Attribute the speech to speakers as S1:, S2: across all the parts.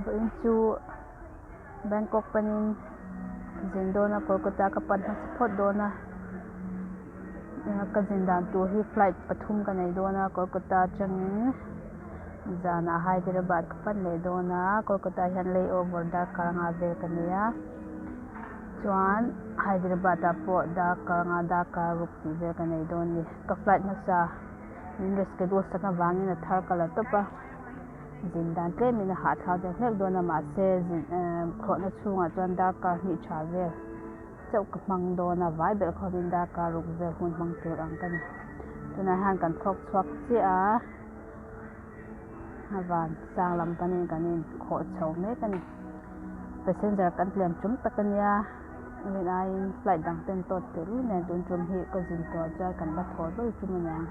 S1: Vawiin chu Bangkok panin zin dawn a Kolkata ka pan hmasa phawt dawn a ka zin dan tur hi flight pathum ka nei dawn a Kolkata atangin zanah Hyderabad ka pan leh dawn a Kolkata ah hian layover darkar nga vel ka nei a chuan Hyderabad ah pawh darkar nga darkar ruk tih vel ka nei dawn a ni ka flight hmasa min reschedule sak avangin a thar ka la tawp a. Zin dan tlemin a hahthlak deuh hlek dawn a mahse zin ehh thlawhna chhungah chuan darkar hnih tha vel chauh ka hmang dawn a vai belh khawpin darkar ruk vel hun hmang tur ang ka ni. Tunah hian kan thlawk chhuak chiah a a van sang lam panin kan inkhawh chho mek a ni. Passenger kan tlem tum tak a nia rin aiin flight dang ten tawt tehlul nen tun tum hi ka zin tawh chuan kan la thaw ber tum a niang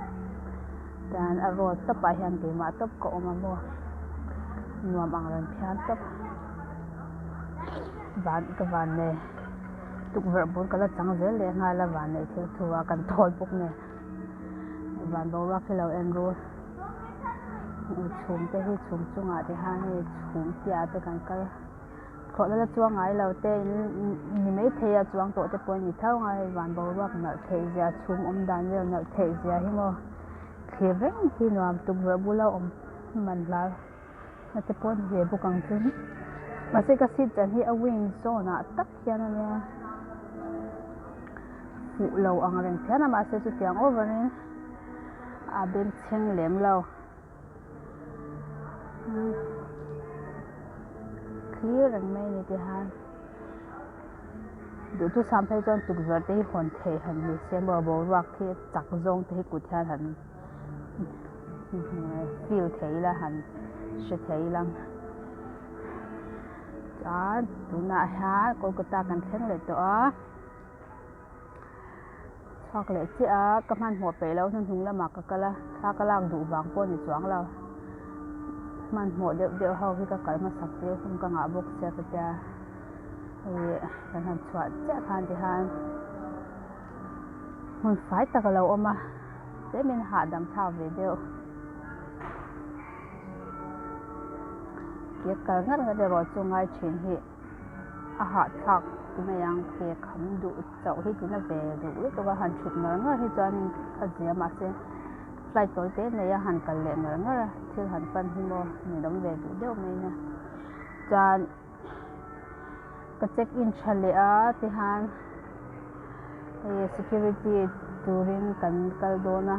S1: chuan a road tawpah hian keimah tawp ka awm a maw nuam ang reng phian tawp van ka van nei tukverh bul ka la chang zel leh nghal a van neih thil thu a kan thawl bawk nen van boruak hi lo en ru chhum te hi chhum chungah te hian hei chhum piahah te kan kal. Thlawhna la chuang ngai lo te in ni maithei a chuang tawh te pawh a ni tho ang a hei van boruak nalh theih zia chhum awm dan vel nalh theih zia hi maw thlir reng hi nuam tukverh bula awm man hla na te pawh a ni ve bawk ang chu mahse ka seat chan hi a wing zawn ah tak hian a nia fuh lo ang reng phian a mahse chutiang over in a bengchheng lem lo. Thlir reng mai a ni tihian duhthusam phei chuan tukverh te hi hawn theih han ni se maw boruak hi chak zawng te hi kut hian han feel thei ila han hre thei ila chuan tunah hian Kolkata kan thleng leh tawh a. Chhuak leh chiah a, ka hmanhmawh peih loh hnuhnung lamah ka kal a, thla ka lak duh vang pawh a ni chuang lo. Hmanhmawh deuh deuh ho hi ka kal hmasak tir hun ka ngah bawk sia ka tia. Hei kan han chhuah chiah khan ti khan hmun fai tak a lo awm a, tlemin hahdam thlak ve deuh. Ke kal ngat ngat erawh chu ngai thin hi. A hahthlak mai ang ke kham duh chauh hi tina ve duh lutuk a han thut ngar ngar hi chuanin a zia mahse flight tawi te nei a han kal leh ngar ngar a thil han pan hi maw ninawm ve duh deuh mai nia chuan ka check in tha leh a tihian hei security turin kan kal dawn a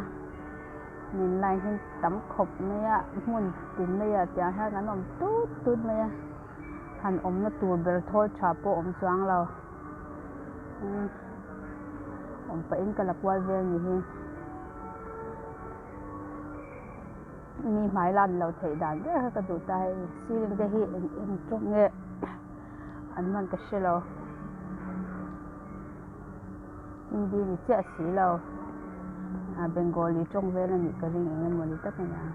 S1: min line hi tam khawp mai a hmun tin mai ah tiang hian an awm tut tut mai a. Han awmna tur ber thawl tha pawh awm chuang lo awm pahin ka la kual vel ni hi mi hmai lan loh theih dan ber kha ka duh ta hei ceiling te hi eng eng tawng nge an hman ka hre lo hindi ni chiah si lo ah bengali tawng vel a nih ka ring eng emaw ni tak a nia.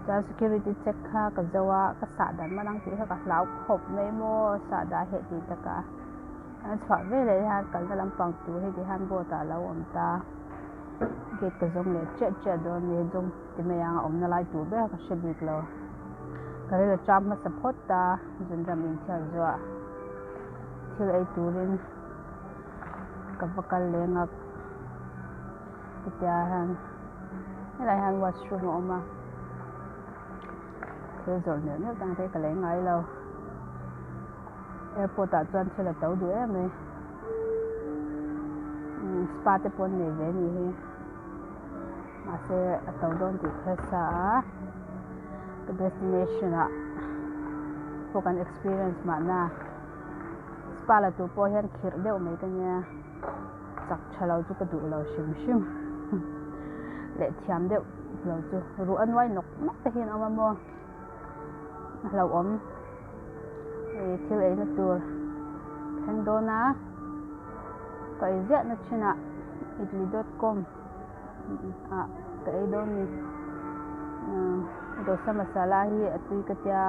S1: Chuan security check kha ka zo a, ka sah dan man ang tih kha ka hlau khawp mai maw, sah dah heh tih takah an chhuah veleh hian kalna lampang tur hi ti hian board ah a lo awm ta, gate ka zawng leh chiah chiah dawn a ni, zawng ti mai ang a awmna lai tur ber kha ka hre bik lo, ka ril a cham hmasa phawt ta, zunram inthiar zuah thil ei turin ka va kal leng a. Hetia hian helai hian washroom a awm a thil zawrh neuh neuh dang te ka lei ngai lo airport ah chuan thil a to duh em mai spa te pawh an nei ve a nih hi mahse a to dawn tih ka hre sa a ka destination ah pawh kan experience mahna spa la tur pawh hian khirh deuh mai ka nia. Chak tha lo chu ka duh lo hrim hrim leh thiam deuh lo chu ruh a nuai nawk nawk te hian a awm a maw a hlauhawm hei thil eina tur thleng dawn a ka ei ziah na thinah idli dot com ah ka ei dawn a ni dosa masala hi a tui ka tia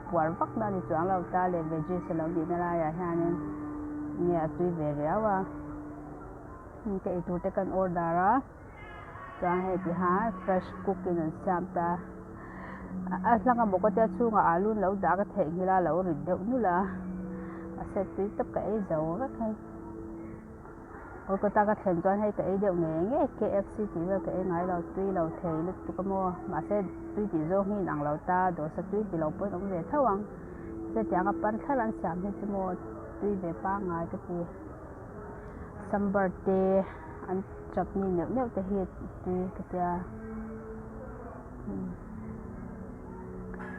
S1: puar vak na a ni chuang lo ta leh veggies a lo nih na laiah hianin nge a tui ve riau a ka ei tur te kan order a chuan hei ti hian fresh cook in an siam ta. A hlang a maw ka tia chhungah alu an lo dah ka theihnghilh a, a lo rit deuh nulh a, mahse tui tawp ka ei zo vek hei. Kolkata ka thlen chuan hei ka ei deuh ngei ngei KFC tih vel ka ei ngai lo, tui lo thei lutuk a maw, mahse tui tih zawng hi inang lo ta, dawsa tui ti lo pawhin awm ve tho ang, mahse tianga pan thlar an siam hi chu maw tui ve pangngai ka ti, sambar te an chutney neuh neuh te hi tui ka tia.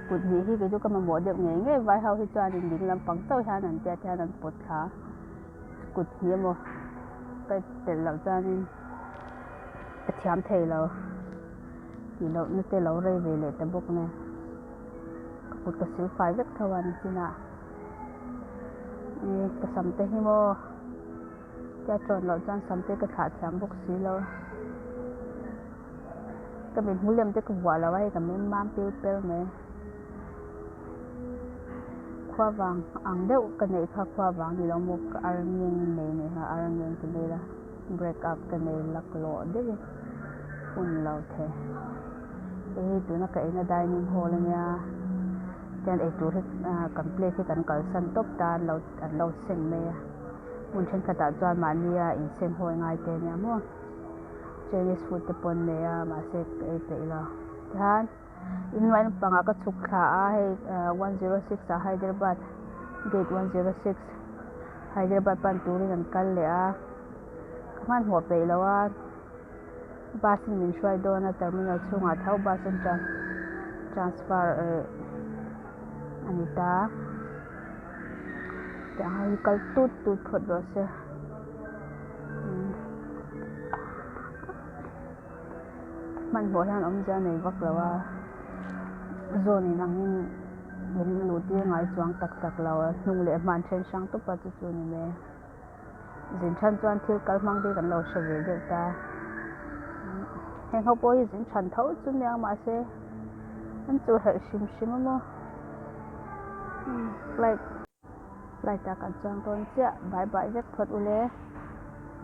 S1: Kut hnih hi kei chu ka mamawh deuh ngei ngei vai ho hi chuanin ding lampang chauh hian an tia te hian an pawt thla kut hnih emaw ka telh loh chuanin ka thiam thei lo tih loh na te lo rei ve leh ta bawk nen ka kut ka sil fai vek tho a nichinah ih ka sam te hi maw tia tawn loh chuan sam te ka thlah thiam bawk si lo. Ka mit hmu lem te ka vuah lo a hei ka mem mam pil pel mai. Khua vang ang deuh ka neih kha khua vang ni lo maw ka ar ngeng nei nei kha ar ngeng ti mai ila break up ka nei laklawh deuhin hun lo thei. Hei hi tuna ka eina dining hall ania tian eitur hi kan plate hi kan kalsan tawp ta an lo an lo seng mai a hmun thenkhatah chuan mahnia inseng hawi ngai te ania maw. Chinese food te pawh an nei a mahse ka ei peih lo tihian inhnuai lampangah ka chhuk thla a hei 106 ah Hyderabad gate 106 Hyderabad pan turin an kal leh a ka hmanhmawh peih lo a bus in min hruai dawn a terminal chhungah tho bus an transfer a ni ta tiang ho hi kal tut tut phawt rawh se. Hmanhmawh hian awmzia a nei vak lo a, zawn in angin min luh tir ngai chuang tak tak lo a, hnung leh hma an then hrang tawp a chu chu a ni mai. Zin than chuan thil kal hmang te hi kan lo hre ve deuh ta, heng ho pawh hi zin than tho chu nia mahse an chu helh hrim hrim a maw flight. Flight ah kan chuang dawn chiah, bye bye vek phawt ule.